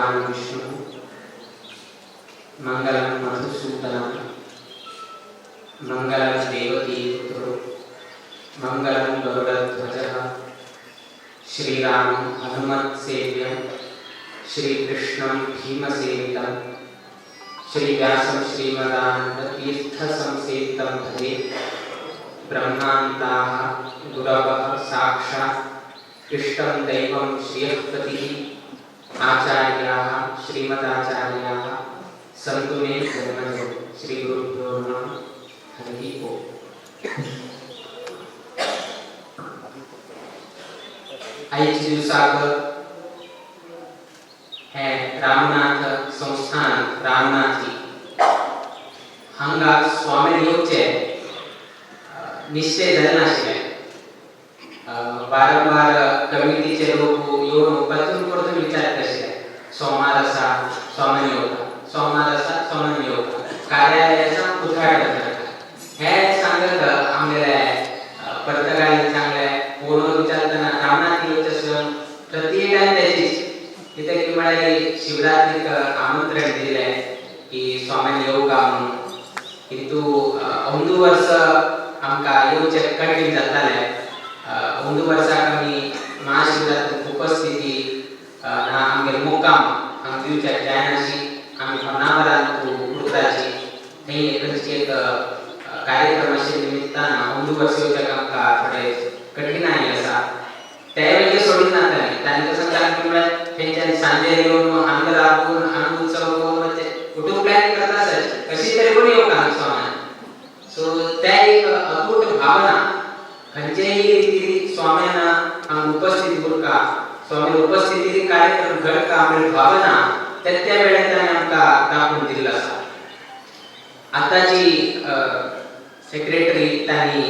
भगवान विष्णु, मंगलम मधुसूदनम, मंगलम देवकी पुत्रो, मंगलम गरुडध्वजः। श्रीराम हनुमत् सेव्यं, श्रीकृष्णं भीमसेवितं, श्रीव्यासं श्रीमदानन्दतीर्थसंसेवितं भजे। ब्रह्मान्ताः गुरवः साक्षात् इष्टं दैवं श्रियःपतिः, आचार्याः श्रीमदाचार्याः सन्तु मे जन्मजौ। श्रीगुरुभ्यो नमः। हरिः ओम्। आयच्या दिवसाक हे रामनाथ संस्थान रामनाथी हांगा स्वामी येवचे निश्चय जाले नाशिल्ले। वारंवार कमिटीचे लोक येवन परतून परतून विचारत आशिल्ले, सोमार आसा स्वामी येवका, सोमार आसा स्वामी येवका, कार्यालयाचा उद्घाटन करता। हे सांगत आमगेले पर्तगाळी सांगले, फोनवर विचारतना रामनाथ येवचे आसून प्रति टायम त्याचीच। कित्याक की म्हळ्यार शिवरात्रीक आमंत्रण दिलें की स्वाम्यान येवका म्हणून, किंतु अंदू वर्स आमकां येवचें कठीण जातालें। अंदू वर्साक आमी महाशिवरात्रीक उपस्थिती ना, आमगेलो मुक्काम हांगा दिवच्याक जायनाशी। आमी होन्नावरांत उरताची, थंय खंयची एक कार्यक्रम आशिल्ल्या निमित्तान अंदू वर्स येवच्याक आमकां थोडे कठीणाई आसा। ते मागीर सोडिना तांणी तांणी कसं सांगलें की म्हळ्यार थंयच्यान सांजे येवन हांगा राबून हांगा उत्सव करून कुटुंब प्लॅन करता आसा, कशी तरी कोण येवंक हांगा स्वाम्यान। सो त्या एक अतूट भावना, खंयचेय रिती स्वाम्यान हांगा उपस्थित उरका, स्वामी उपस्थिती कार्यक्रम घडका म्हणजे भावना त्या त्या वेळार ताणें आमकां दाखोवन दिल्लो आसा। आतांची सेक्रेटरी तांणी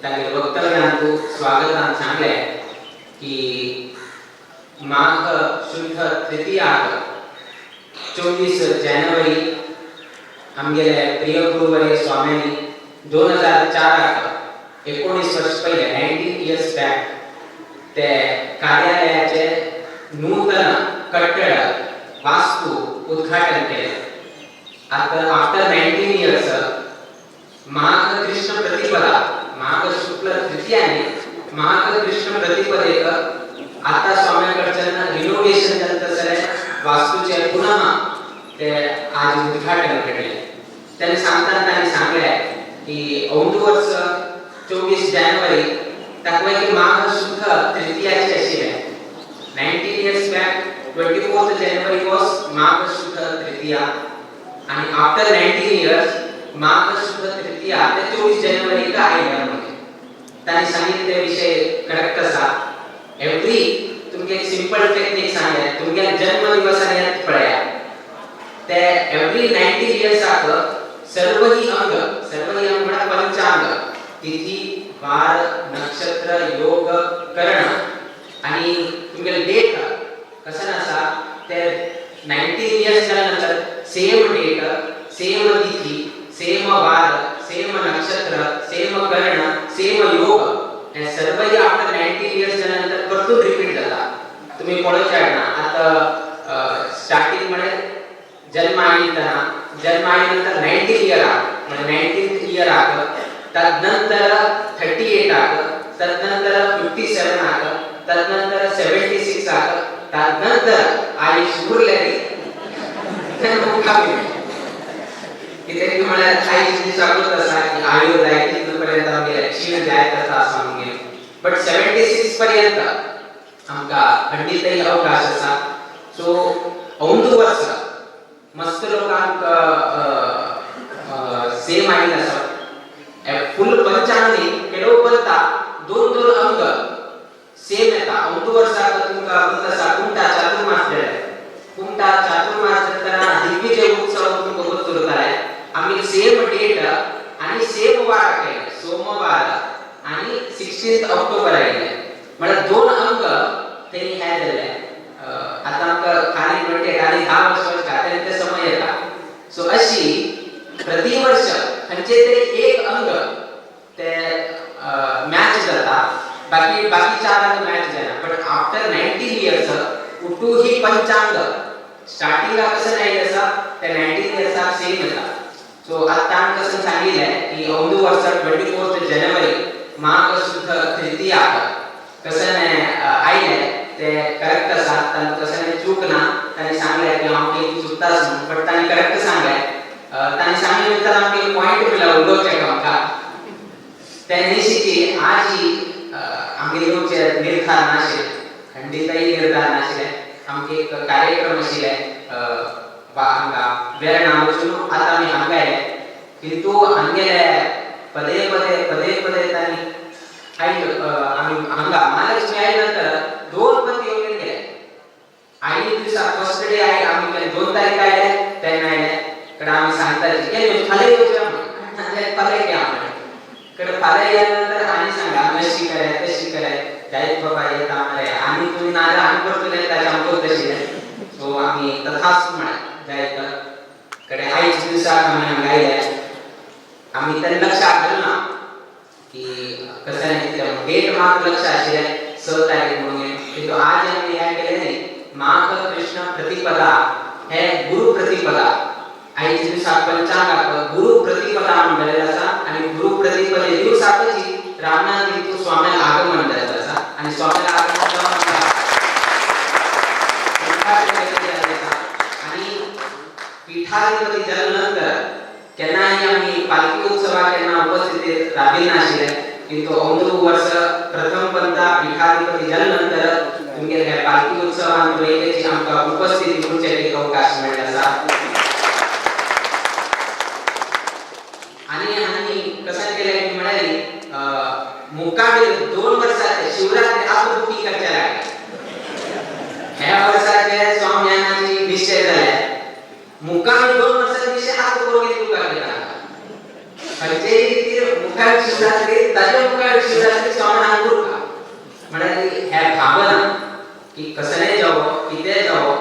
तांगेल्या वक्तव्यांत स्वागतान सांगलें की माघ शुद्ध तृतीयाक 24 जानेवारी आमगेले प्रिय गुरुवर्य स्वाम्यांनी 2004 क, 19 वर्ष पयले, 19 इयर्स बॅक ते कार्यालयाचे नूतन कट्टड वास्तू उद्घाटन केले। आता आफ्टर 19 इयर्स माघ कृष्ण प्रतिपदा, माघ शुक्ल तृतीयाने माघ कृष्ण प्रतिपदेक आता स्वाम्याकडच्यान रिनोव्हेशन जाता जाल्यार वास्तूचे पुनः ते आज उद्घाटन घडले। त्यांनी सांगताना तांणी सांगले की अंदू वर्स 24 जानेवारी ताका की माघ शुद्ध तृतीयाची आशिल्ले। 19 years back 24th January was Magh Shuddha Tritiya आणि आफ्टर 19 इयर्स माघ शुद्ध तृतीया ते 24 जानेवारी का आयले म्हणजे तांणी सांगितले विषय करेक्ट आसा। एवरी तुमगे एक सिंपल टेक्निक सांगले, तुमगे जन्म दिवस आनी पळया, ते एवरी 19 इयर्साक सर्वही अंग, सर्वही अंग म्हळ्यार पंचांग, तिथी, वार, नक्षत्र, योग, करण आणि तुमगेले डेट कसं आसा ते 19 इयर्स जाल्या नंतर सेम डेट, सेम तिथी, सेम वार, सेम नक्षत्र, सेम करण, सेम योग, हे सर्वही आफ्टर 19 इयर्स जाल्या नंतर परतून रिपीट जाता। तुम्ही पळोवचे ना, आता स्टार्टिंग म्हळ्यार जन्म आयतना, जन्म आयनंतर 19 इयर आक म्हणजे 19 इयर आक, तदनंतर 38 आक, तदनंतर 57 आक, तदनंतर 76 आक, तदनंतर आयुष उरलेली कित्याक की म्हळ्यार आयुष दिसाकूच आसा की आयुर्दाय कितले पर्यंत आमगे क्षीण जायत आसा असो आमगे, बट 76 पर्यंत आमकां खंडीतय अवकाश आसा। सो अंदू वर्स मस्त लोकांक सेम आयिल्लो आसा फुल पंचांग न्ही, ಕೆಲವು ಬಂತ दोन दोन अंग सेम येता। अंदू वर्साक तुमकां वृत्त आसा, कुमटा चातुर्मास जाले। कुमटा चातुर्मास जातना दिग्विजय उत्सव तुमकां गोत्त उरताले। आमी सेम डेट आणि सेम वार केले, सोमवार आणि 16 ऑक्टोबर आयिल्ले, म्हळ्यार दोन अंक तेणी हे जाल्ले। आतां आमकां खाली 28 आनी 10 वर्स वचता ते समय येता। सो अशी प्रतिवर्ष खंयचे तरी एक अंग ते मॅच जाता, बाकी बाकी चार अंग मॅच जायना, बट आफ्टर 19 इयर्स उटू ही पंचांग स्टार्टिंगाक कशें 9 आसा ते 19 इयर्साक सेम येता. सो आतां आमी कसं सांगिल्लें की अंदू वर्सा 24 जानेवारी माघ शुद्ध तृतीयाक कसं आयलें ते करेक्ट आसा. तांकां कसं चूक ना. तांणी सांगलें की हांव कितें चुकताच न्हू, बट तांणी करेक्ट सांगलें. तांणी सांगले नंतर आमकां एक पॉयंट मेळ्ळा उलोवचें आमकां. त्या निशीची आजी आमगे येवचे निर्धार नाशिल्ले, खंडितय निर्धार नाशिल्ले. आमगे एक कार्यक्रम आशिल्ले हांगा वेर्णा वचून आतां आमी हांगा आयले. किंतु हांगेले पदे पदे पदे पदे तांणी आयलो. आमी हांगा महालक्ष्मी आयले नंतर दोन पती येवन गेले. आयले दिवसा फर्स्ट डे I आमी 2 तारीख आयले तेन्ना आयले कडे आमी सांगता केन्ना फाल्यां येवचें आमी, फाल्यां या आमी कडे. फाल्यां येयल्या नंतर आनी सांगले आमी अशी कराय तशी कराय. जायत बाबा येता मरे आनी तुमी नाजाल्यार आमी परतून येता आमकां तशें. सो आमी तथाच म्हळें जायत कडे. आयज दिवसाक आमी हांगा आयले. आमी तेन्ना लक्षात घालना की कसं डेट मात्र लक्ष आशिल्लें 6 तारीख म्हणून. किंतु आज आमी हें केलें न्ही. माघ कृष्ण प्रतिपदा हे गुरु प्रतिपदा. आयज दिवसाक पंचांगाक गुरु प्रतिपदा म्हणून बरयलें आसा आनी गुरु प्रतिपदे दिवसाकच रामनाथ तितू स्वाम्याल आगमन जाल्लें आसा आनी स्वाम्याल आगमन जावन आमकां आनी पीठाधिपती जाल्या नंतर केन्नाय आमी पालखी उत्सवाक केन्ना उपस्थितीत राबिल्ले नाशिल्ले. किंतु अंदू वर्स प्रथम पंता पीठाधिपती जाल्या नंतर तुमगेले ह्या पालखी उत्सवान एकेची आमकां उपस्थिती उरचें एक अवकाश मेळ्ळो आसा. आनी आनी कसं केलें म्हळ्यार मुखावेर 2 वर्साचे शिवरात्री आतां बुकींग करचें लागलें. ह्या वर्साचे स्वाम्यानाची निश्चय जाले. मुखावेर 2 वर्साचे निश्चय आतां करून तुका खंयचेय रितीर मुखार शिवरात्री ताच्या मुखार शिवरात्री स्वाम्यान उरता. म्हळ्यार ह्या भावना की कसलें जावो कितें जावो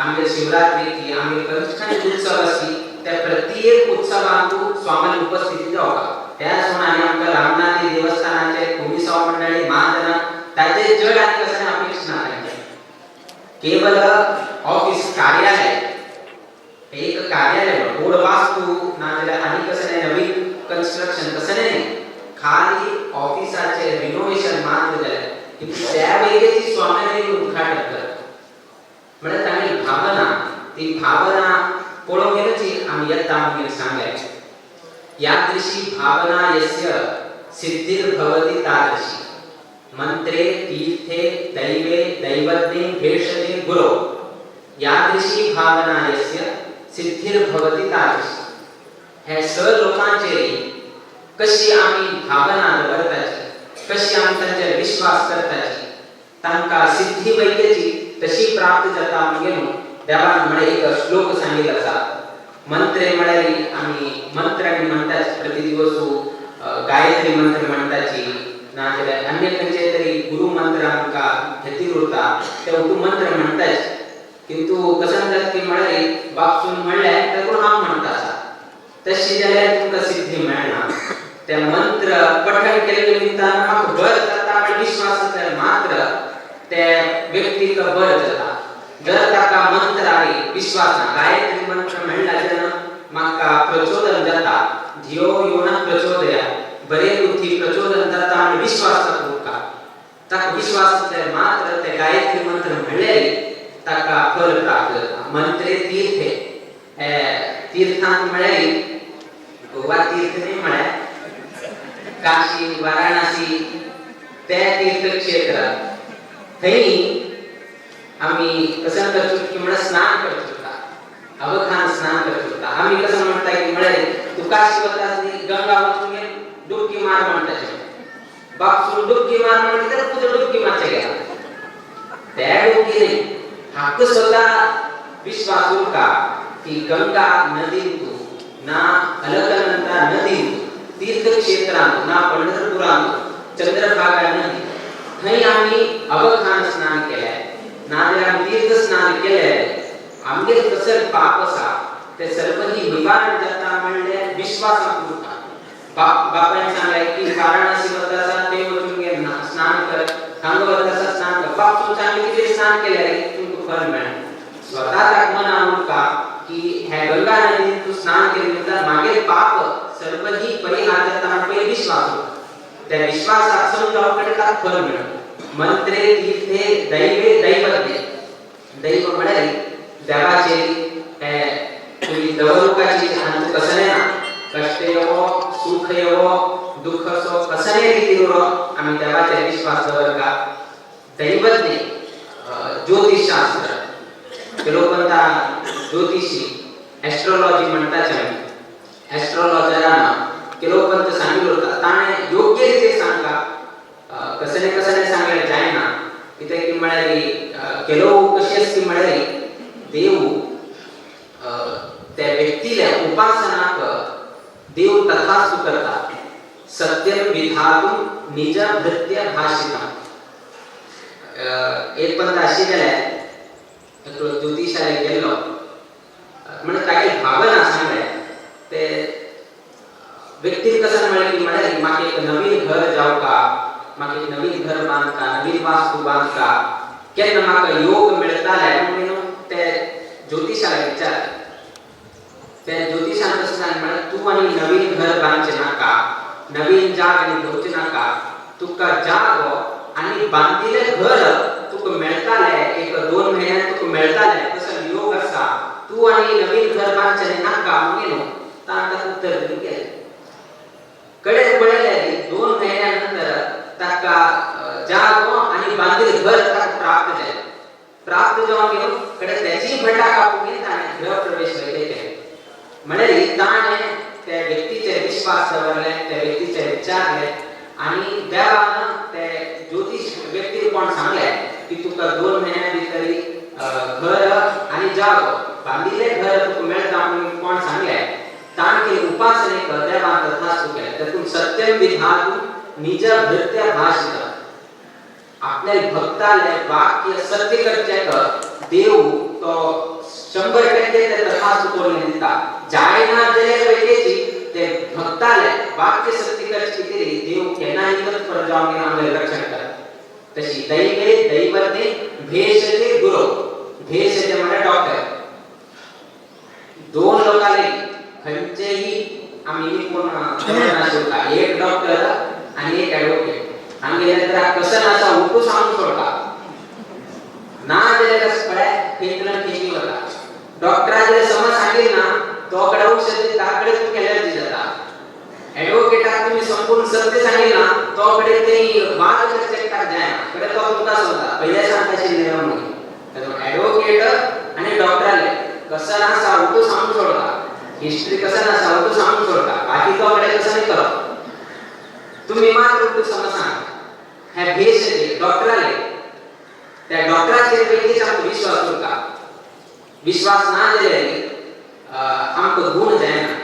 आमगे शिवरात्री की आमगे खंयचे उत्सव आसली त्या प्रत्येक उत्सवांतू स्वाम्यान उपस्थिती जावपा. त्याच म्हूण आनी आमकां रामनाथी देवस्थानाचे कोमिसांव मंडळी महाजना ताचे चड आनी कसलें अपेक्षा ना तांचे. केवल ऑफिस कार्यालय एक कार्यालय गोड वास्तू नाजाल्यार आनी कसलें नवीन कन्स्ट्रक्शन कसलें न्ही, खाली ऑफिसाचे रिनोवेशन मात्र जालें. किंतु त्या वेगेची स्वाम्यान उद्घाटन करता म्हळ्यार तांगेली भावना ती भावना पळोवंक गेल्याची आमी येता आमगेर सांगलें. यादृशी भावना यस्य सिद्धिर्भवति तादृशी मंत्रे तीर्थे दैवे दैवज्ञे भेषजे गुरो. यादृशी भावना यस्य सिद्धिर्भवति तादृशी. हे स लोकांचेर कशी आमी भावना दवरताची, कशी आमी तांचेर विश्वास करताची, तांकां सिद्धी वैद्यची तशी प्राप्त जाता. आमगे न्हू देवान म्हळ्यार एक श्लोक सांगिल्लो आसा. मंत्रे म्हळ्यार आमी मंत्र आमी म्हणटाच प्रतिदिवसू गायत्री मंत्र म्हणटाची नाजाल्यार अन्य खंयचे तरी गुरु मंत्र आमकां घेतीर उरता ते गुरु मंत्र म्हणटाच. किंतु कसं जाता की म्हळ्यार बापसून म्हणलें तर हांव म्हणटा आसा तशी जाल्यार तुमकां सिद्धी मेळना. ते मंत्र पठण केल्ले निमित्तान म्हाका बरें जाता म्हळ्यार विश्वास आसल्यार मात्र ते व्यक्तीक बरें जाता. जर ताका मंत्रारी विश्वास ना, गायत्री मंत्र म्हणला जेन्ना म्हाका प्रचोदन जाता, धियो यो न प्रचोदया बरे बुद्धी प्रचोदन जाता आनी विश्वास ताका उरता. ताका विश्वास आसल्यार मात्र ते गायत्री मंत्र म्हणले ताका फल प्राप्त जाता. मंत्रे तीर्थे तीर्थांत म्हळ्यार गोवा तीर्थ न्ही, म्हळ्यार काशी वाराणसी ते तीर्थक्षेत्र. थंय आमी कसं करचो की म्हळ्यार स्नान करचो उरता, अवखान स्नान करचो उरता. आमी कसं म्हणटा की म्हळ्यार तूं काशी वता आसली गंगा वचून डुबकी मार म्हणटाचे. बापसून डुबकी मार म्हणटा तर तुजो डुबकी मारचे गेला त्या डुबकी न्ही. हाका स्वता विश्वास उरता की गंगा नदींतू ना अलकनंदा नदींतू तीर्थक्षेत्रांत ना पंढरपुरांत चंद्रभागा नदी थंय आमी अवखान स्नान केलें नाजाल्यार आमी तीर्थ स्नान केलें आमगेर कसर पाप आसा ते सर्वही निवारण जाता म्हणलें विश्वासांत उरता. बापायन सांगलें की वाराणसी वता आसा थंय वचून गे स्नान कर, हांगा वता आसा स्नान कर. बापसून सांगलें कितें स्नान केल्यार तुमकां फल मेळना. स्वता ताका मना विश्वास उरता. त्या विश्वासाक समजावप कडे ताका फल मेळटा. मंत्रे तीर्थे दैवे दैवज्ञे. दैव म्हळ्यार देवाचेर तुमी दवरुपाची हांतू कसलें ना, कश्ट येवो, सुख येवो, दुःख असो, कसलें रितीन उरो, आमी देवाचेर विश्वास दवरता. दैवज्ञ ज्योतिषशास्त्र, ते लोक म्हणटा ज्योतिषी, एस्ट्रोलॉजी म्हणटाचे आमी, एस्ट्रोलॉजरान केलोपंत सांगिल्लो उरता, ताणें योग्य रितीन सांगता. कसलें कसलें सांगल्यार जायना. कित्याक की म्हळ्यार केलो कशी आसता म्हळ्यार देव त्या व्यक्तील्या उपासनाक देव तथास्तु करता. सत्यम विधातुं निज भृत्य भाषितम. एक पंत अशी जाल्यार एकलो ज्योतिशाले गेल्लो म्हणजे तागे भावना सांगले. ते व्यक्तीन कसं म्हळें की म्हळ्यार म्हाका एक नवीन घर जावका, म्हाका एक नवीन घर बांदका, नवीन वास्तू बांदका, केन्ना म्हाका योग मेळटाले म्हणून ते ज्योतिशाला विचारले. त्या ज्योतिशान कसं सांगलें म्हळ्यार तूं आनी नवीन घर बांदचें नाका, नवीन जाग आनी घेवचें नाका. तुका जागो आनी बांदिल्लें घर तुका मेळटालें, एक 2 म्हयन्यान तुका मेळटालें, तसो योग आसा. तूं आनी नवीन घर बांदचें नाका म्हणून न्हू ताणें ताका उत्तर दिवन गेलें. कडे पळयलें 2 म्हयन्या नंतर ताका जागो आनी बांदिल्लें घर ताका प्राप्त जालें. प्राप्त जावन गेलो कडे त्याची भटा कापून घेवन ताणें गृहप्रवेश वगैरे केलें. म्हळ्यार ताणें त्या व्यक्तीचेर विश्वास दवरले, त्या व्यक्तीचेर विचारले आनी देवान ते ज्योतिष व्यक्तीक कोण सांगलें की तुका 2 म्हयन्या भितर घर आनी जागो बांदिल्लें घर तुका मेळटा म्हणून कोण सांगलें, ताणें केली उपासनेक देवान तथास्तु केलें. तातूंत सत्यम विधातुं निज भृत्य भाषित. आपल्या भक्ताले वाक्य सत्य करचें देव तो 100% ते तथास्तु करून दिता. जायना जाल्यार वैकेची ते भक्ताले वाक्य सत्य करचे खातीर देव केन्नाय तत्पर जावन आमगेलें रक्षण करता. तशी दैवे दैवज्ञे भेषजे गुरो. भेषजे म्हळ्यार डॉक्टर. 2 लोकांले खंयचेही आमी कोण दवरना, एक डॉक्टर आनी एक ॲडवोकेट. आमगेले तर कसं आसा उठू सांगून सोडता, ना जाल्यार कशें पळय खंयतल्यान खंयची वता. डॉक्टरा जाल्यार समज सांगेल ना तो कडे औषध दिता, कडे तुमकां एलर्जी जाता. ॲडवोकेटाक तुम्ही संपूर्ण सत्य सांगेल ना तो कडे ते वाद करचे जायना, कडे तो तुमकां सांगता पयले सांगता आशिल्लें म्हणून. ॲडवोकेट आनी डॉक्टराले कसं आसा उठू सांगून सोडता, हिस्ट्री कसं आसा उठू सांगून सोडता, बाकी तो कडे कसं नाही करप. तुम्ही मात्र उठू समज सांगा. हे भेषजे डॉक्टराले त्या डॉक्टराचेर व्यक्तीचा आमकां विश्वास उरता. विश्वास ना जाल्यार आमकां गुण जायना.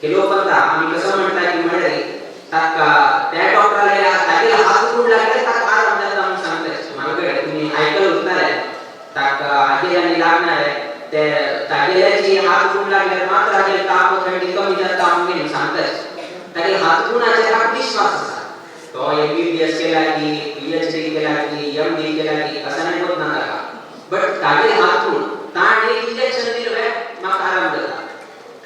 केलो पंता आमी कसं म्हणटा की म्हळ्यार ताका त्या डॉक्टराले तागेले हात गुण लागले ताका आराम जाता म्हणून सांगता. म्हाका तुमी आयकल उरताले ताका हागेर आनी लागणार ते तागेल्याची हात गुण लागल्यार मात्र हागेर ताप थंडी कमी जाता म्हणून सांगता. तागेले हात गुणाचेर ताका विश्वास आसा. तो MBBS केला की PhD केला की MD केला की असं नाही होत ना ताका, बट तागेले हात गुण ताणें इंजेक्शन दिलें म्हाका आराम जाता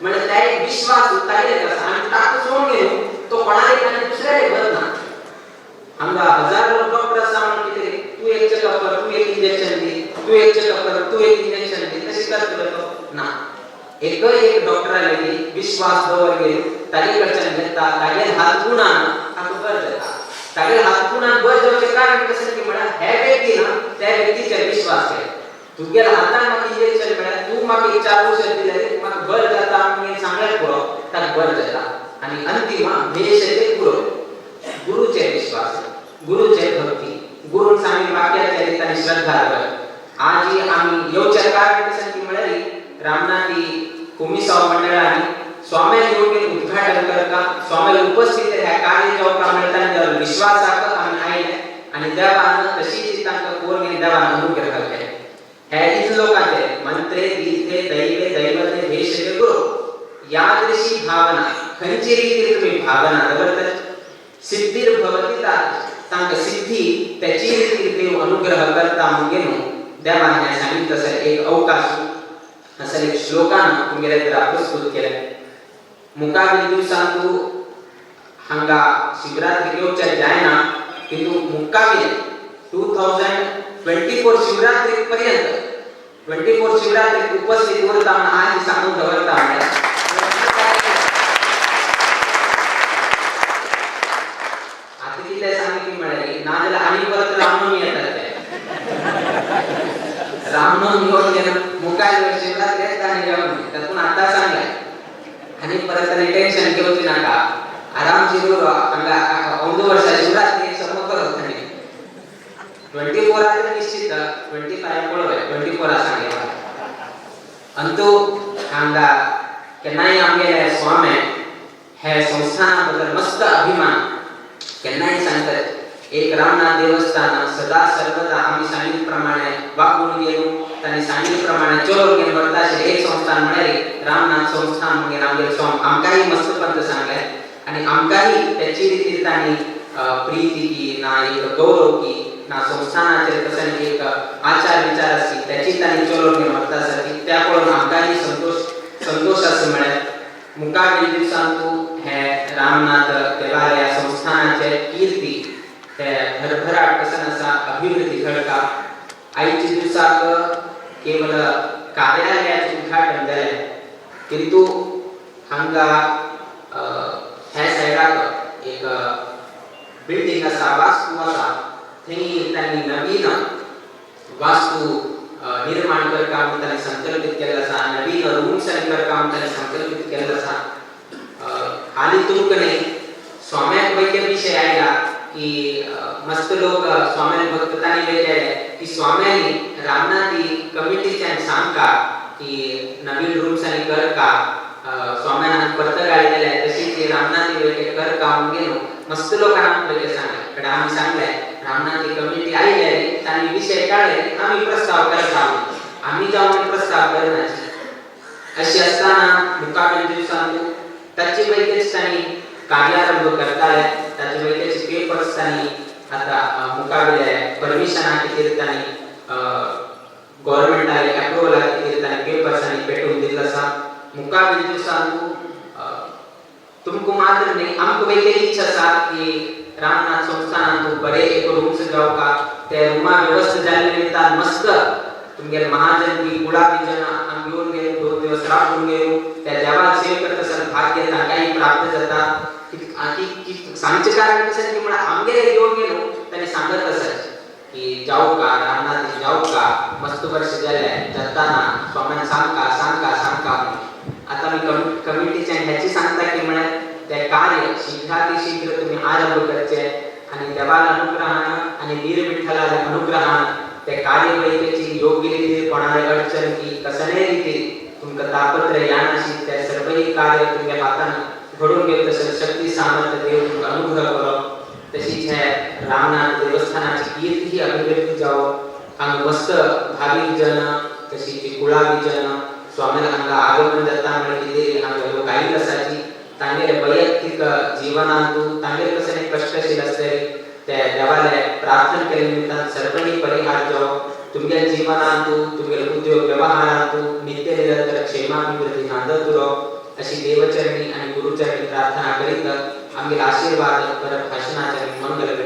म्हणजे त्या एक विश्वास तागेले आसा. आनी ताका सोडून गेलो तो कोणाक आनी दुसऱ्याक वच ना. हांगा हजार लोक डॉक्टर आसा म्हणून कितें तूं एक चेकअप कर, तूं एक इंजेक्शन दी, तूं एक चेकअप कर, तूं एक इंजेक्शन दी, तशें करतलो तो ना. एक एक डॉक्टराले विश्वास दवर गेलो तागे कडच्यान घेता, तागेले हात गुणान ताका बरें जाता. तागेले हात गुणान बरें जावचें कारण कशें की म्हळ्यार हे व्यक्ती ना त्या व्यक्तीचेर विश्वास केलो. तुगेल्या हातान म्हाका इंजेक्शन मेळ्ळें, तूं म्हाका एक 4 औषध दिलें, म्हाका बरें जाता म्हणून सांगल्यार पुरो, ताका बरें जाता. आनी अंतिम भेषजे गुरु. गुरुचे विश्वास, गुरुचे भक्ती, गुरुन सांगितले वाक्याचेर तांणी श्रद्धा दवर. आजी आमी येवचें कारण कशें की म्हळ्यार रामनाथी कोमिसांव मंडळांनी स्वाम्याल येवन उद्घाटन करता, स्वाम्याल उपस्थित ह्या कार्य जावपाक मेळटा आनी विश्वासाक आमी आयले आनी देवान तशीच तांकां करून देवान अनुग्रह केले. हे इतलो लोकांचे मंत्रे तीर्थे दैवे दैवते भेषजे गुरु यादृशी भावना, खंयची रीतीन तुम्ही भावना दवरतात सिद्धीर भवती तांकां सिद्धी त्याची रीतीन देव अनुग्रह करता म्हणून न्हू देवान हें सांगितलं. तसं एक अवकाश असं एक श्लोकान तुमगेले तर प्रस्तुत केलें. मुखावेल दिवसांतू हांगा शिवरात्री येवच्या जायना किंतु मुक्कामी 2024 शिवरात्री पर्यंत 24 शिवरात्री उपस्थित उरता म्हणून आज सांगून दवरता. म्हळ्यार आता कितें सांगली म्हळ्यार नाजाल्यार आनी परत रामनवमी येता. ते रामनवमी येवन गेलो मुखार शिवरात्री येता आनी रामनवमी तातूंत आतां सांगलें आनी परत आनी टेन्शन घेवचें नाका, आरामशीर उरो. हांगा अंदू वर्सा शिवरात्री समो करत आनी 24 तर निश्चित, 25 पळोवया, 24 सांगले. अंतू हांगा केन्नाय आमगेले स्वामी हे संस्थाना बद्दल मस्त अभिमान केन्नाय सांगतात. एक रामनाथ देवस्थान सदा सर्वदा आमी सांगितले प्रमाणे वागून गेलो, तांणी सांगितले प्रमाणे चलोवन गेलो व्हरता अशें एक संस्थान म्हळ्यार रामनाथ संस्थान. म्हणून आमगेले स्वामी आमकांय मस्त पंत सांगले आनी आमकांय त्याची रितीर तांणी प्रिती की ना एक गौरव की ना संस्थानाचेर कसं एक आचार विचार आसली त्याची तांणी चलोवन घेवन व्हरता आसा त्या पळोवन आमकांय संतोष संतोष आसा. म्हळ्यार मुखावेल्या दिवसांतू हे रामनाथ देवालया संस्थानाचे कीर्ती ते भरभराट कसन आसा अभिवृद्धी घडका. आयच्या दिवसाक केवल कार्यालयाचे उद्घाटन जालें किंतु हांगा ह्या सायडाक एक बिल्डिंग आसा, वास्तू आसा, थंय तांणी नवीन वास्तू निर्माण करका म्हणून तांणी संकल्पित केल्लो आसा. नवीन रूम्स करका म्हणून तांणी संकल्पित केल्लो आसा. हाली तुमकां न्ही स्वाम्याक वैद्य विशय आयला की मस्त लोक स्वाम्यान भक्त तांणी वयले की स्वाम्यांनी रामनाथी कमिटीच्यान सांगका की नवीन रूम्स आनी करका. स्वाम्यान पर्तगाळी जाल्या तशीच रामनाथी वयले करका म्हणून गेलो मस्त लोकांना आमकां वयले सांगले कडे आमी सांगले रामनाथी कमिटी आयले तांणी विशय काडले आमी प्रस्ताव करता, आमी जावन प्रस्ताव करनाची. अशी असताना मुखावेल्या दिवसांत ताचे वैद्यच तांणी कार्यारंभ करताले. ताचे वैद्याचे पेपर्स तांणी आता मुखावेले परमिशना खातीर तांणी गव्हर्मेंटाले अप्रुवला खातीर तांणी पेपर्स आनी पेटोवन दिल्लो आसा. मुखावेल्या दिवसांत तुमकां मात्र न्ही आमकां वैद्य इच्छा आसा की रामनाथ संस्थानांत बरे एक रूम्स जावका. ते रुमा व्यवस्था जाल्ले निमित्तान मस्त तुमगेले महाजन बी कुळावी जन हांगा येवन गेले, 2 दिवस राबून गेलो, त्या देवाक सेव करता आसतना भाग्य तांकांय प्राप्त जाता. सांगचें कारण कशें की म्हळ्यार आमगेले येवन गेलो तांणी सांगत आसा की जावं का रामनाथ जावं का, मस्त वर्ष जाले जाताना स्वाम्यान सांगका सांगका सांगका म्हणून. आता मी कमिटीच्या ह्याची सांगता की म्हळ्यार ते कार्य शीघ्रातिशीघ्र तुम्ही आरंभ करचे आणि देवाला अनुग्रहान आणि वीर विठ्ठलाच्या अनुग्रहान ते कार्य वैद्याची योग्य रीतीर कोणाले अडचण की कसले रीतीर तुमकां तापत्र यानाशी ते सर्वही कार्य तुमच्या हातान घडून घेत तशें शक्ती सामर्थ्य देव तुमकां अनुग्रह करो. तशीच हे रामनाथ देवस्थानाची कीर्ती ही अभिवृद्धी जावो. हांगा मस्त भावीक जन तशीच कुळावी जन स्वामीला हांगा आगमन जाता म्हळ्यार कितें हांगा लोक आयिल्ले आसाची तांगेले वैयक्तीक जीवनांतू तांगेले कशें कश्टशील आसले ते देवाले प्रार्थना केले निमित्तान सर्वही परिहार जावो. तुमगेले जीवनांतू तुमगेले उद्योग व्यवहारांतू नित्य निरंतर क्षेमाभिवृद्धी नांदत उरो अशी देवचरणी आणि गुरुचरणी प्रार्थना करीत आमगेले आशीर्वाद परत भाषणाचे मंगल.